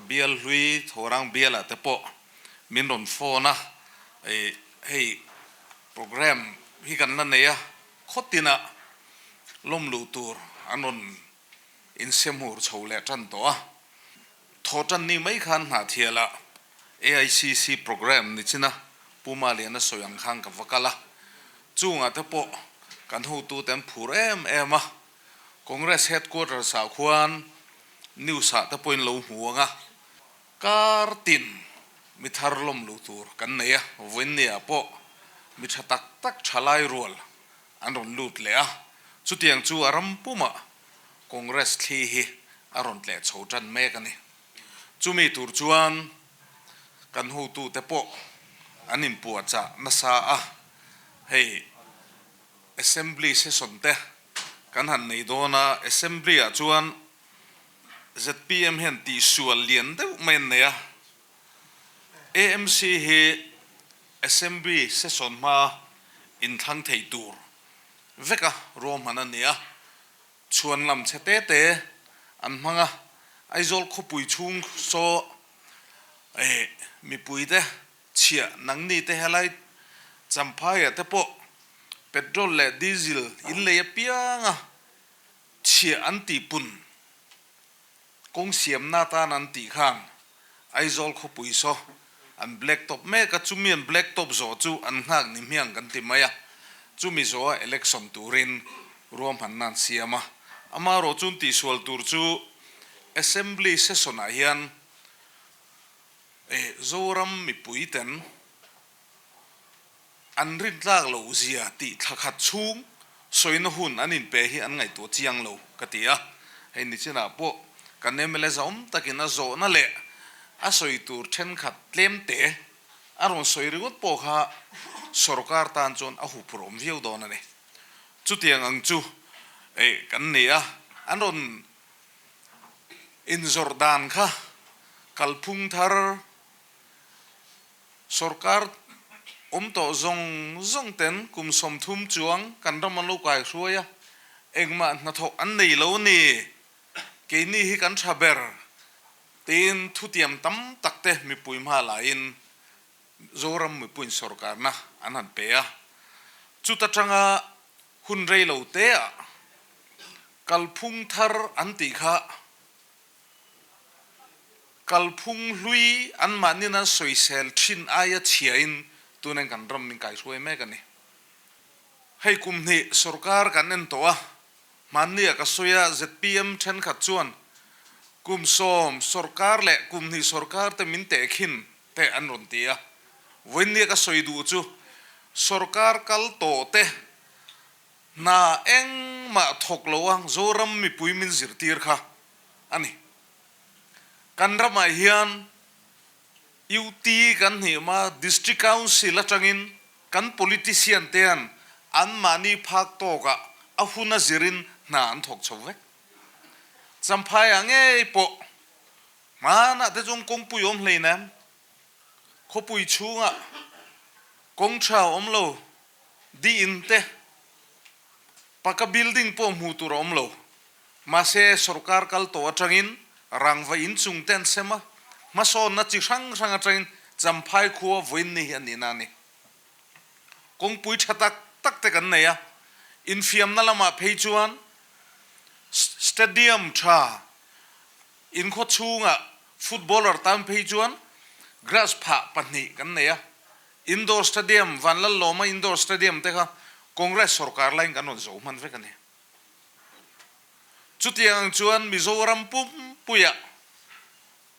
bial hlui Thorang bialah te pawh min rawn phone a, hei programme hi kan la nei a, khawtinah lawm luh tur an rawn insemhur chho leh tan tawh a. Thaw tan ni mai khan Hnahthialah AICC programme ni chin a, Pu Maliana sawi ang khan ka va kal a, chungah te pawh kan hotute an phur em em a, Congress headquarters ah khuan news ah te pawhin lo hmu ang a, kar tin mi thar lawm lo tur kan nei a, vawiinni ah pawh mi tha tak tak thalai rual an rawn lut leh a, chutiang chu a ram pumah Congress thli hi a rawn tleh chho tan mek a ni. Chumi tur chuan kan hotute pawh an inpuahchah nasa a, hei Assembly session te kan han nei dawn a, Assembly ah chuan zpm hian tihsual lian deuh mai an nei a, AMC hi Assembly session hma inthlang thei tur veka ruahman a ni a, chhuan lam chhe te te an hmang a, Aizawl khawpui chhung saw eh mipui te chhiah nangni te helai Champhaiah te pawh petrol leh diesel in lei apiang a chhiah an tihpun kawng siamna atan an tih khan Aizawl khawpui saw an black top mek a, chumi an black top zawh chu an nghak ni hmiang kan ti mai a, chumi zawha election turin ruahmanna an siam a, amaherawh chun tihsual tur chu Assembly session ah hian Zoram mipui ten an rintlak loh zia tih thla khat chhung sawina hun an inpe hi an ngaihtuah chiang lo ka ti a, hei nichinah pawh kan mla zahawm takin a zawhna leh a sawi tur thenkhat tlemte a rawn sawi ringawt pawh kha sorkar tan chuan a huphurh awm viau dawn a ni. Chutiang ang chu kan ni a, an rawn inzawrh dan kha kalphung thar Sorkar awm tawh zawng zawng ten kum 30 chuang kan ram an lo kai hruai a, engmah hnathawk an nei lo a ni. Keini hi kan tha ber tiin thutiam tam tak te mipui hma laiin Zoram mipuiin sorkarna an han pe a. Chuta tanga hun rei lo te ah kalphung thar an tih kha Kalphung hlui anmahnin an sawisel thin aia chhiain tunin kan ram min kaihruai mek a ni. Hei kum hnih sorkar kan en tawh a, hmanni ah ka sawi a zpm thenkhat chuan kum 10 sorkar leh kum hnih sorkar te min tehkhin te an rawn ti a. Vawiinni a ka sawi duh chu sorkar kal tawh te hna engmah thawk lo a Zoram mipui min zirtir kha a ni. Kan ramah hian UT kan hnih ma District Council atangin kan politician te hian anmahni phak tawkah a hun a zirin hna an thawk chho vek. Champhaiah ngei pawh hmanah te chuan kawngpui awm hleinem, khawpui chhungah kawng tha awm lo, di in te, paka building pawh hmuh tur a awm lo. Mahse, sorkar kal tawh atangin rangva inchung te an sem a, hmasawnna chi hrang hrang atangin Champhai khua vawiin ni hi a nihna a ni. Kawngpui tha tak tak te kan nei a, infiamna lamah phei chuan stadium tha inkhaw chhungah footballer tan phei chuan grass phah pahnih kan nei a, indoor stadium, Vanlallawma indoor stadium te kha Congress sorkar laiin kan rawn zo hman vek a ni. Chutiang ang chuan Mizoram pumpuiah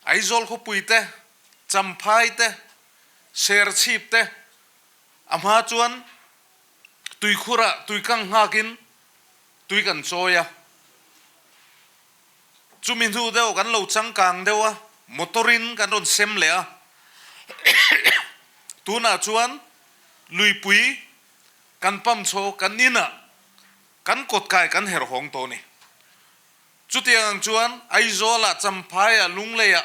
Aizawl khawpui te, Champhai te, Serchhip te a hma chuan tuikhurah tuikang nghakin tui kan chawi a. Chumi hnu deuh kan lo changkang deuh a, motor-in kan rawn sem leh a. Tunah chuan luipui kan pump chho kan inah Kan kawtkai kan herh hawng tawh a ni. Chutiang ang chuan Aizawlah, Champhaiah, Lungleiah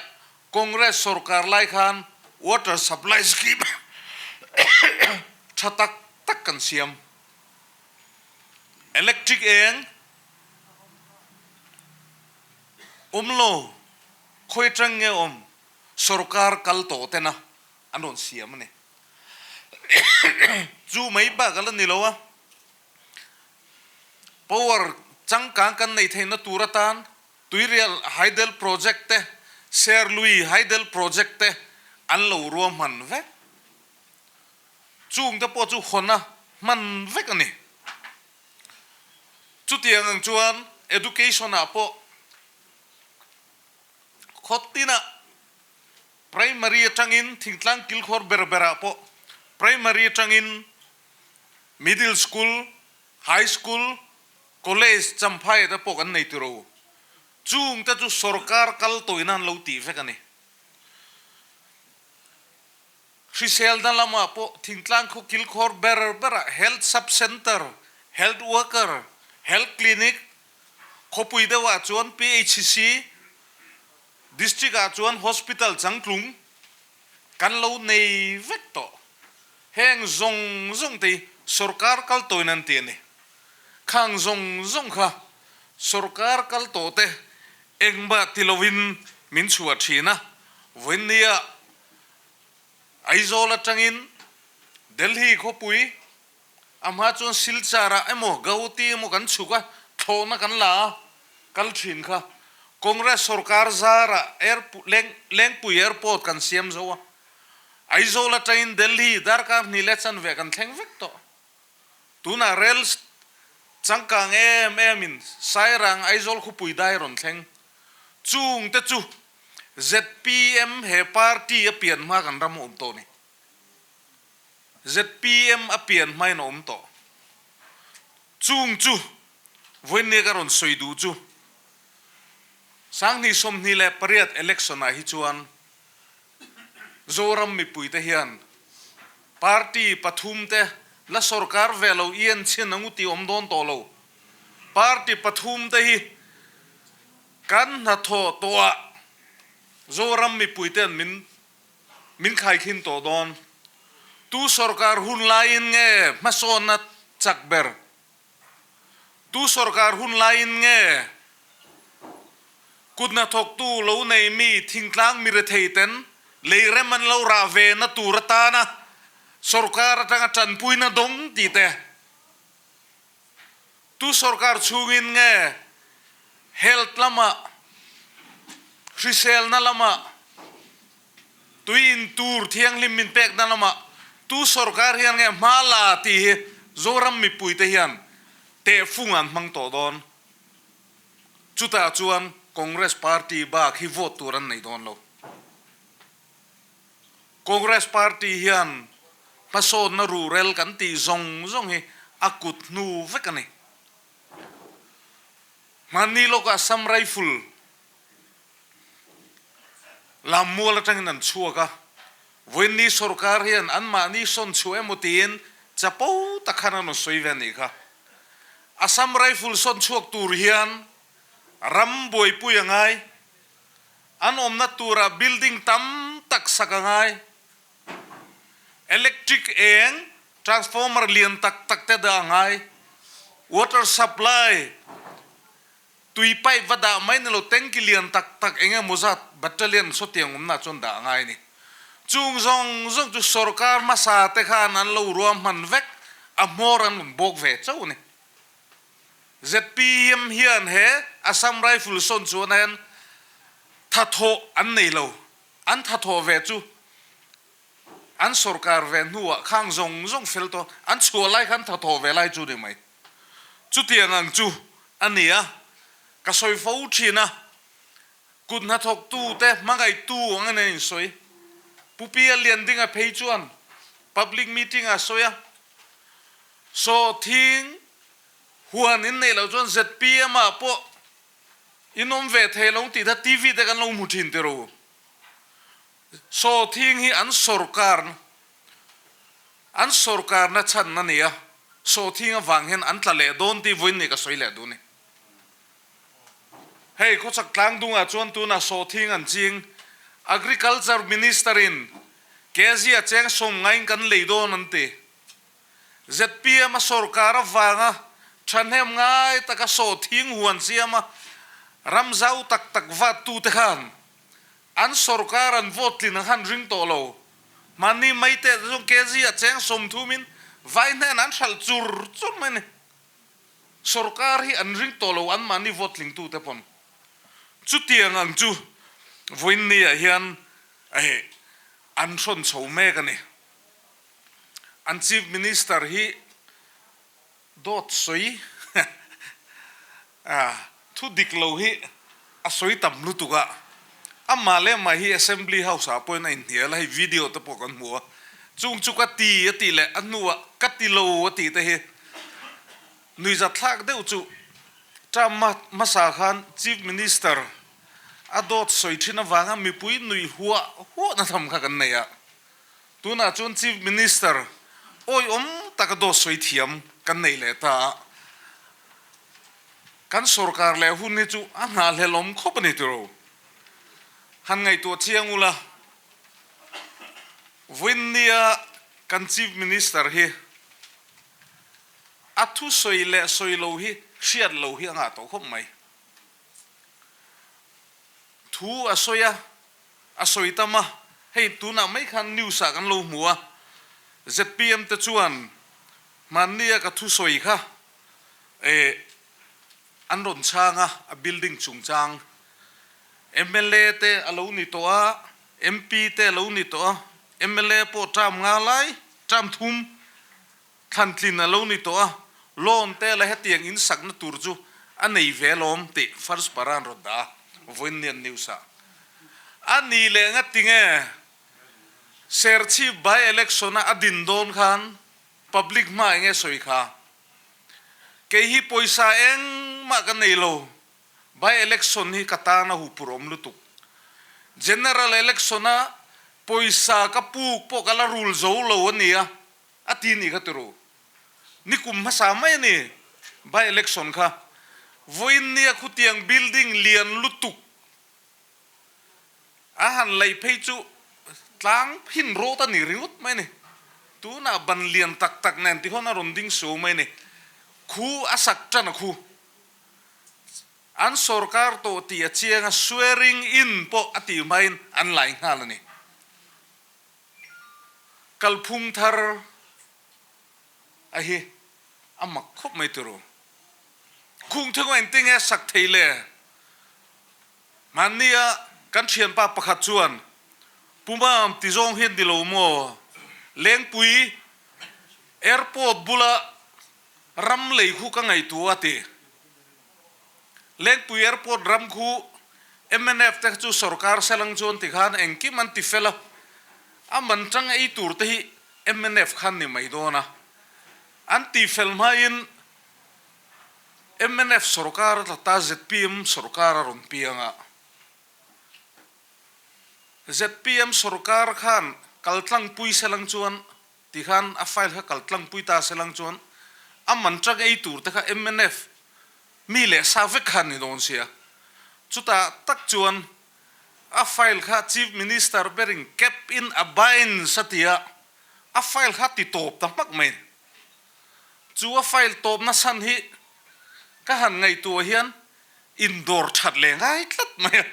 Congress sorkar lai khan water supply scheme tha tak tak kan siam. Electric eng awm lo, khawi atang nge awm? Sorkar kal tawh tena an rawn siam a ni. Chu mai bak a la ni lo a, power changkang kan neih theihna tur atan Tuirial Hydel Project te, Serlui Hydel Project te an lo ruahman vek. Chungte pawh chu hawn a hman vek a ni. Chutiang ang chuan Education ah pawh khaw tinah Primary atangin thingtlang kilkhawr ber berah pawh Primary atangin Middle School, High School, College Champhai te pawh kan nei tiro. Chungte chu sorkar kal tawina an lo tih vek a ni. Hriselna lamah pawh thingtlang khaw kilkhawr ber berah Health Sub Centre, Health Worker, Health Clinic, khawpui deuhah chuan PHC, District ah chuan Hospital changtlung kan lo nei vek tawh. Heng zawng zawng te hi sorkar kal tawhin an ti a ni. Khang zawng zawng kha sorkar kal tawh te engmah ti lovin min chhuah thin a, vawiinnia Aizawl atangin Delhi khawpui a hma chuan Silchar ah emaw Gauhati emaw kan chhuk a, thlawhna kan la a, kal thin kha Congress sorkar zarah Lengpui Airport kan siam zo a, Aizawl atangin Delhi darkar hnih leh chanve kan thleng vek tawh. Tunah rel changkang em em in Sairang Aizawl khawpui dai rawn thleng. Chung te chu zpm he party a pian hma kan ram a awm tawh ni. Zpm a pian hmain a awm tawh. Chung chu vawiinnia ka rawn sawi duh chu 2028 election ah hi chuan Zoram mipuite hian party pathumte la sorkar ve lo i en chhin ang u tih awm dawn tawh lo. Party pathumte hi kan hnathawh tawhah Zoram mipuite'n min min khaikhin tawh dawn. Tu sorkar hun laiin nge hmasawnna chak ber? Tu sorkar hun laiin nge kut hnathawktu lo nei mi thingtlang mi rethei ten lei rem an lo rah ve na tur atana sorkar atanga tanpuina dawng tih te? Tu sorkar chhungin nge health lamah, hriselna lamah, Tui in tur thianghlim min pekna lamah tu sorkar hian nge hma la tih hi Zoram mipuite hian tehfung an hmang tawh dawn. Chutah chuan Congress party bak hi vote tur an nei dawn lo. Congress party hian hmasawnna ruhrel kan tih zawng zawng hi a kut hnu vek a ni. Hmanni lawkah Assam Rifle Lammual atangin an chhuak a, vawiinni sorkar hian anmahni sawn chhuah emaw tiin chapo tak khan an rawn sawi ve a nih kha. Assam Rifle sawn chhuak tur hian ram buaipui a ngai, an awmna turah building tam tak sak a ngai, electric eng transformer lian tak tak te dah a ngai, water supply, Tui pipe va dah mai ni lo, tanki lian tak tak eng emaw zat battalion sawtiang awmna chuan dah a ngai a ni. Chung zawng zawng chu sorkar hmasa te khan an lo ruahman vek, a hmawr an rawn bawk ve chauh a ni. Zpm hian he Assam Rifle sawn chuan hian thathawh an nei lo, an thathawh ve chu an sorkar ve hnuah khang zawng zawng fel tawh, an chhuah lai khan thathawh ve lai chu ni mai. Chutiang ang chu a ni a, ka sawi fo thin a, kut hnathawktute hmangaihtu ang a nen insawi. Pu Pia Liandinga phei chuan public meeting ah a sawi a, Sawhthing huan in neih loh chuan zpm ah pawh in awm ve thei lo tih kha TV te kan lo hmu thin tiraw. Sawhthing hi an sorkar An sorkarna chhan a ni a, sawhthing avang hian an tla leh dawn tih vawiin ni ka sawi leh duh ni. Hei khawchhak tlang dungah chuan tunah sawhthing an ching. Agriculture Minister in kg a cheng sawmngaiin kan lei dawn an ti. Zpm a sorkar avanga thahnem ngai taka sawhthing huan siama ram zau tak tak vat tute khan. An sorkar an vote tlin ang khan ring tawh lo. Mahni mai teh te chuan kg a cheng 30 in vai hnen an hralh chur chur mai a ni. Sorkar hi an ring tawh lo an mahni vote tling tu te pawn. Chutiang ang chu vawiinni ah hian an hrawn chho mek a ni. An Chief Minister hi Dawt sawi thu dik lo hi a sawi tam lutuk a, amah leh amah hi Assembly House ah pawhin a inhnial a, hei video te pawh kan hmu a, chung chu ka ti a tih leh a hnuah ka ti lo a tih te hi nuihzat thlak deuh chu term hmasa khan Chief Minister a dawt sawi thin avanga mipui nuih huah huahna tham kha kan nei a. Tunah chuan Chief Minister awihawm taka dawt sawi thiam kan nei leh ta a, kan sorkar leh hun hi chu a nghahhlelawm khawp a ni tiro. Han ngaihtuah chiang ula, vawiinnia kan Chief Minister hi a thusawi leh sawi lo hi hriat lo hi a ngah tawh khawp mai. Thu a sawi a, A sawi tam a, hei tunah mai khan news ah kan lo hmu a, zpm te chuan hmannia ka thusawi kha eh an rawn chhang a, a building chungchang mla te a lo ni tawh a, MP te a lo ni tawh a, mla pawh term nga lai, term thum thlantlin a lo ni tawh a, loan te la hetiang in sakna tur chu a nei ve alawm tih first para an rawn dah a, vawiinnian news ah. A ni leh nga tinge Serchhip by election a a din dawn khan public hma enge sawi kha? Kei hi pawisa engmah ka nei lo, by election hi ka tan a huphurh awm lutuk. General election a pawisa ka puk pawh ka la rul zo lo a nia. A ti nih kha turu. Nikum hmasa mai a ni by election kha. Vawiin nia khutiang building lian lutuk a han laih phei chu tlang phin rawt a ni ringawt mai a ni. Tunah ban lian tak tak nen tihawn a rawn ding suau mai a ni. Khu a sak tan a khu. An sorkar tawh tih a chiang a swearing in pawh a tih hmain an lai nghal a ni. Kalphung thar a hi a mak khawp mai turu. Khung thing engti nge sak thei le? Hmannia kan thianpa pakhat chuan Pumam ti zawng hian ni lo maw? Lengpui airport bula ram lei khu ka ngaihtuah a ti. Lengpui Airport ram khu mnf te chu sorkar selang chuan tikhan engkim an ti fel a, a man tang ei tur te hi mnf khan ni mai dawn a. An ti fel hmain mnf sorkar a tla ta zpm sorkar a rawn piang a. Zpm sorkar khan kaltlangpui selang chuan Tikhan a file kha kal tlangpui ta se lang chuan a man tang ei tur te kha mnf mi leh sa vek kha an ni dawn sia. Chutah tak chuan a file kha Chief Minister berin cap in a binds a ti a, a file kha ti tawp ta hmak mai. Chu a file tawpna chhan hi ka han ngaihtuah hian indawr that leh ngai tlat mai a.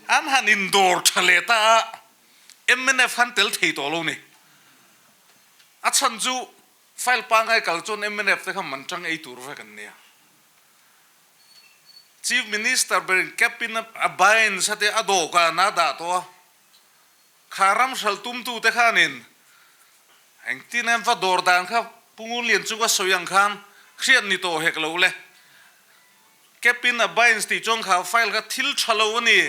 An han indawr tha leh ta a. Mnf han tel thei tawh lo ni. A chhan chu file pangngai kal chuan mnf te kha man tang ei tur vek an nia. Chief Minister berin cap in a bind sa te a dawhkan a dah tawh a, kha ram hral tumtu te khanin engtin em va dawr dan kha Pu Ngunlian chu ka sawi ang khan hriat ni tawh hek lo le. Cap in a binds tih chuan kha file kha thil tha lo a ni.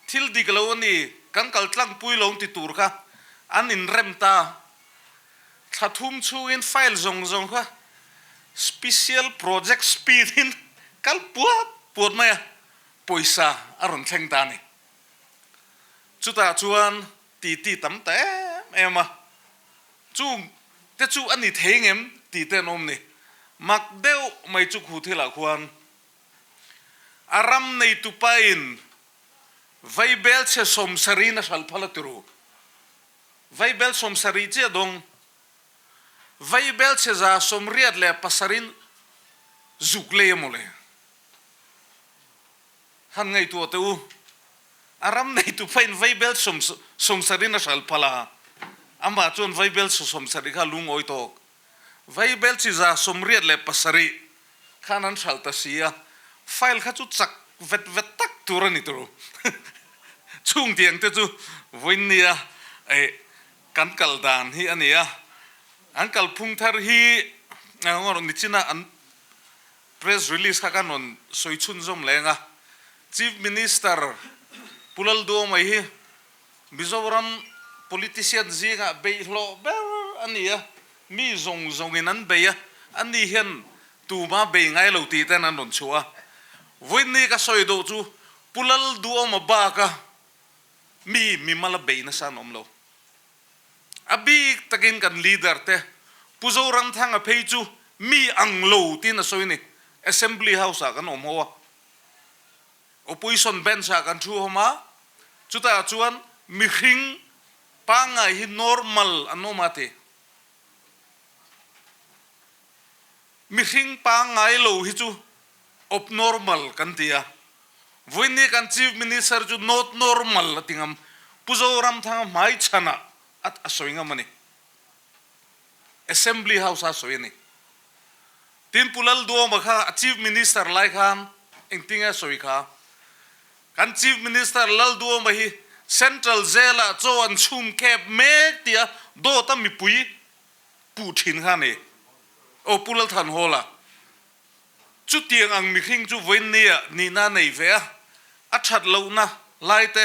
Thil dik lo a ni, kan kal tlangpui lo ti tur kha an inrem ta. Thla thum chhungin file zawng zawng kha special project speed in kal puat puat mai a, pawisa a rawn thleng ta a ni. Chutah chuan titi tam ta em em a, chung te chu a ni thei ngem tih te an awm ni. Mak deuh mai chu khu thilah khuan A ram neitupa in vaibel chhe sawmsarih in a hral phal a ti ru. Vaibel 70 chiah dawng. Vaibel chhe 87 in zuk lei a maw le. Han ngaihtuah teh u. A ram neitu phain vaibel sawmsarih in a hral phal a, amah chuan vaibel 70 kha lungawi tawk. Vaibel chi 87 khan an hral ta si a, file kha chu chak vet vet tak tur a ni tur. Chung tiang te chu vawiin nia kan kal dan hi a ni a, an kalphung thar hi nichina an Press release kha kan rawn sawi chhunzawm leng a, Chief Minister Pu Lalduhawma hi Mizoram politician zingah beihhlawh ber a ni a, mi zawng zawngin an bei a, ani hian tuma bei ngai lo tih ten an rawn chhuah a. Vawiinni ka sawi deuh chu Pu Lalduhawma baka mi mimal a bei nasa an awm lo. A bik takin kan leader te Pu Zoramthanga phei chu mi ang lo tiin a sawi a ni. Assembly House ah kan awm ho a, Opposition bench ah kan thu hawm a, chutah chuan mihring pangngai hi normal an awm a ti. Mihring pangngai lo hi chu abnormal kan ti a, vawiinni kan Chief Minister chu not normal a ti ngam. Pu Zoramthanga hmaichhanah a sawi ngam a ni. Assembly House a sawi a ni. Tin Pu Lalduama kha a Chief Minister lai khan engtinge a sawi kha? Kan Chief Minister Lalduama hi Central Jail-ah chaw an chhum khep mek tia dawt a mipui puh thin kha a ni. Aw Pu Lalthanhawla, chutiang ang mihring chu vawiinnia nihna a nei ve a, a that lohna lai te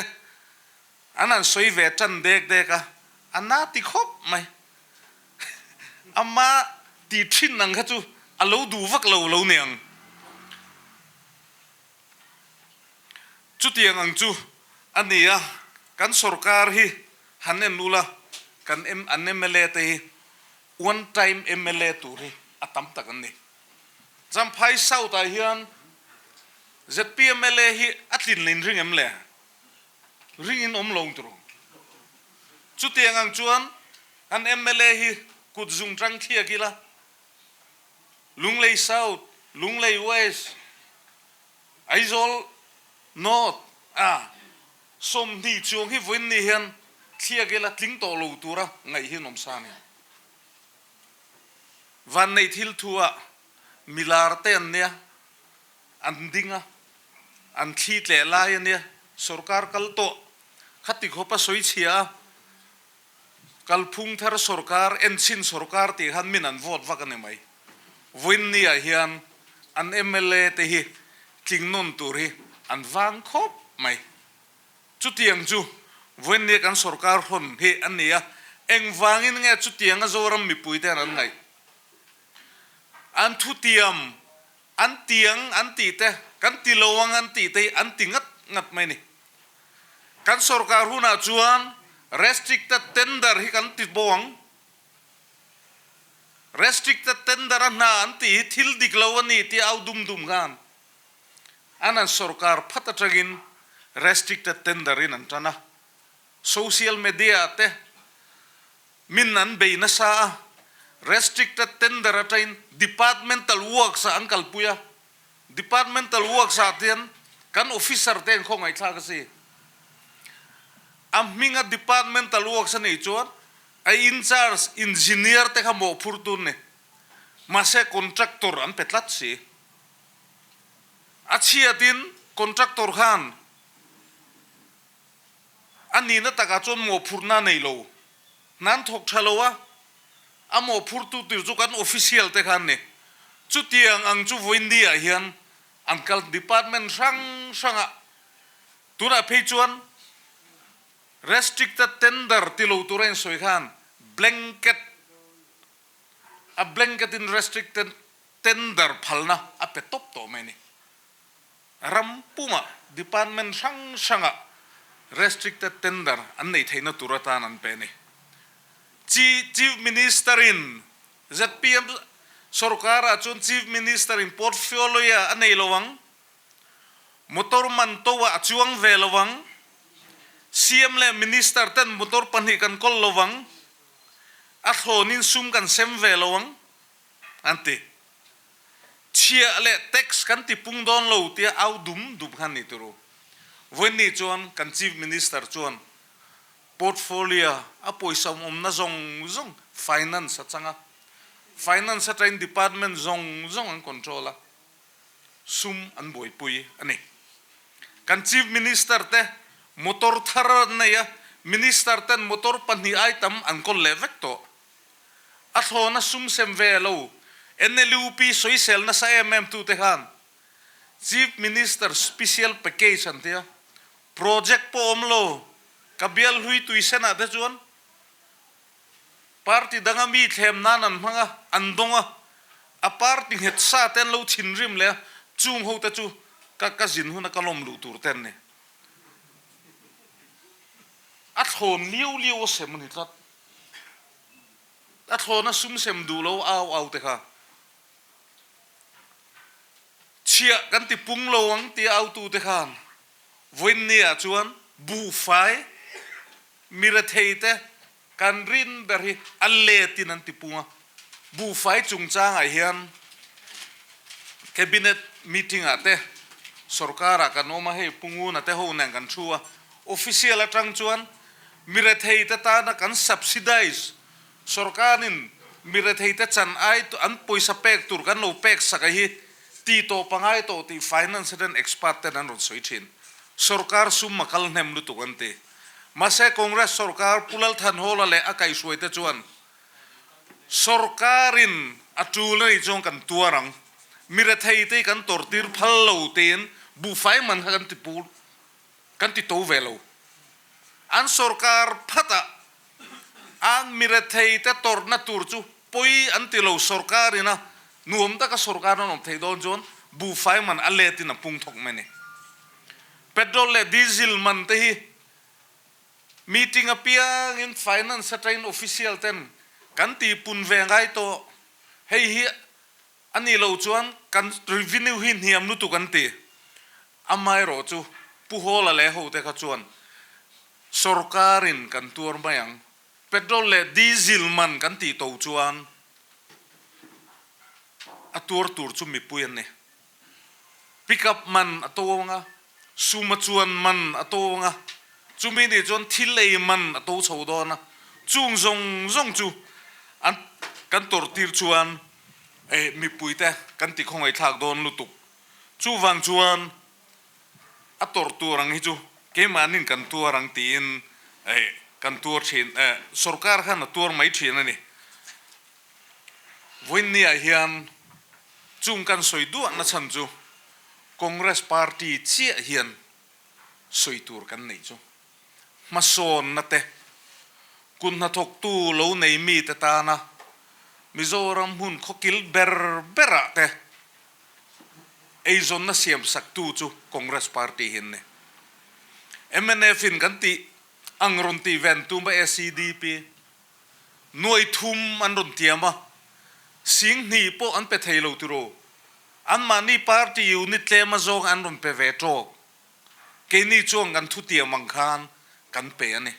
an han sawi ve tan dek dek a, a na ti khawp mai. Ama ti thin ang kha chu a lo duh vak lo lo niang. Chutiang ang chu a ni a, kan sorkar hi han en ula, kan an mla te hi one time mla tur hi a tam tak an ni. Champhai South ah hian zpm mla hi a tlin leh inring em le? Ring in awm lo ang tawh. Chutiang ang chuan an mla hi kut zung tang thliak ila, Lunglei South, Lunglei West, Aizawl North a 20 chuang hi vawiin ni hian thliak ila tling tawh lo tura ngaih hi an awm sa a ni. Vannei thil thu ah milar te an nia, an ding a, an thli tleh lai a nia, sorkar kal tawh khati khawp a sawi chhia a, Kalphung thar sorkar, enchhin sorkar tih khan min an vote vak a ni mai. Vawiin ni ah hian an mla te hi tling nawn tur hi an vang khawp mai. Chutiang chu vawiin ni a kan sorkar hawn hi a ni a, engvangin nge chutianga Zoram mipui te hian an ngaih? An thutiam, an tiang an tih te, kan ti lo ang an tih te hi an ti ngat ngat mai a ni. Kan sorkar hunah chuan restricted tender hi kan ti bo ang. Restricted tender a hna an tih hi thil dik lo a ni tih au dum dum khan an an sorkar phat atangin restricted tender in an tan a. Social media ah te min an bei nasa a, restricted tender atangin departmental works ah an kalpui a. Departmental works ah tian kan officer te an khawngaihthlak a si. A hminga departmental works a nih chuan a in-charge engineer te kha mawhphur tun ni. Mahse contractor an pe tlat si. A chhiatin contractor khan a nihna takah chuan mawhphurhna a nei lo. Hna an thawk tha lo a, a mawhphurtu tur chu kan official te kha an ni. Chutiang ang chu vawiin ah hian an kal department hrang hrangah tunah phei chuan restricted tender ti lo tura insawi khan blanket a blanket in restricted tender phalna a pe tawp tawh mai a ni. Ram pumah department hrang hrangah restricted tender an neih theihna tur atan an pe a ni. Chief Minister-in zpm sorkarah chuan Chief Minister-in portfolio a nei lo ang, motor man to ah a chuang ve lo ang, CM leh Minister ten motor pahnih kan kawl lo ang, a thlawnin sum kan sem ve lo ang, an ti. Chhiah leh tax kan ti pung dawn lo tia au dum dum khan ni turu. Vawiinni chuan kan Chief Minister chuan portfolio a pawisa awmna zawng zawng finance a chang a, finance atangin department zawng zawng an control a, sum an buaipui a ni. Kan Chief Minister te motor thar an nei a, Minister ten motor pahnih ai tam an kawl leh vek tawh. A thlawna sum sem ve lo NLUP sawisel nasa em em tute khan Chief Minister Special Package an tia, project pawh awm lo, ka bial hlui tui senah te chuan party danga mi thlem nan an hmang a, an dawng a, a party nghet sa te an lo thinrim leh a, chung ho te chu ka ka zin huna ka lawm luh tur te an ni. A thlawn liau liau a sem a ni tlat. A thlawn a sum sem duh lo au au te kha. Chhiah kan ti pung lo ang tia autute khan vawiinni ah chuan buhfai mi retheite kan rin ber hi a letin an ti pung a. Buhfai chungchangah hian Cabinet meeting ah te sorkar ah kan awm a, hei Pu Nguna te ho nen kan thu a, official atang chuan mi retheite tana kan subsidize Sorkarin mi retheite chan ai an pawisa pek tur kan lo pek sak a hi ti tawh pangai tawh tih finance ten expert ten an rawn sawi thin. Sorkar sum a kal hnem lutuk an ti. Mahse Congress sorkar Pu Lalthanhawla leh a kaihhruaite chuan sorkarin a tul a nih chuan kan tuar ang, mi retheite hi kan tawrhtir phal lo tiin buhfai man kha kan ti pur kan ti to ve lo. An sorkar phatah An mi retheite tawrhna tur chu pawi an ti lo, sorkar ina nuam taka sorkar an awm theih dawn chuan buhfai man a let in a pung thawk mai a ni. Petrol leh diesel man te hi meeting apiangin finance atangin official ten kan ti pun ve ngai tawh, hei hi a nih loh chuan kan revenue hi hniam lutuk an ti. Amaherawh chu Pu Hawla leh hote kha chuan Sorkarin kan tuar mai ang. Petrol leh diesel man kan tih to chuan a tuar tur chu mipui an ni. Pick up man a to ang a, suma chuan man a to ang a, chumi nih chuan thil ei man a to chho dawn a, chung zawng zawng chu an kan tawrh tir chuan mipuite kan ti khawngaihthlak dawn lutuk. Chuvang chuan A tawrh tur ang hi chu keimahnin kan tuar ang tiin kan tuar thin, sorkar khan a tuar mai thin a ni. Vawiinniah hian chung kan sawi duahna chhan chu Congress party chiah hian sawi tur kan neih chu hmasawnna te, kut hnathawktu lo nei mite tana Mizoram hmun khawkil ber berah te Eizawnna siamsaktu chu Congress party hi an ni. Mnf in kan tih ang rawn tih ven tum a SEDP nuai thum an rawn tiam a, sing hnih pawh an pe thei lo tiraw? Anmahni party unit tlem azawng an rawn pe ve tawk. Keini chuan kan thutiam ang khan kan pe a ni.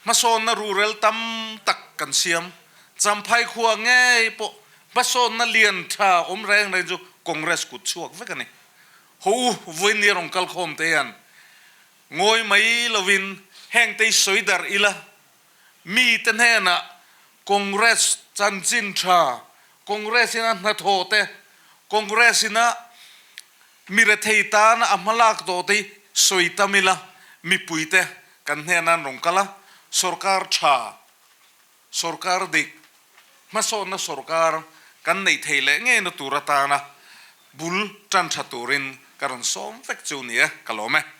Hmasawnna ruhrel tam tak kan siam. Champhai khua ngei pawh hmasawnna lian tha awm reng reng chu Congress kut chhuak vek a ni. Ho u, vawiin ni rawn kal khawm te hian ngawi mai lovin heng te hi sawi darh ila, mite hnenah Congress chanchin tha, Congress ina hnathawh te, Congress ina Mi rethei tana a hmalak tawh te hi sawi tam ila, mipuite kan hnenah an rawn kal a, sorkar tha, sorkar dik, hmasawnna sorkar kan neih theih leh ngeina tur atana bul tan tha turin ka rawn sawm vek chu ni e, ka lawm e.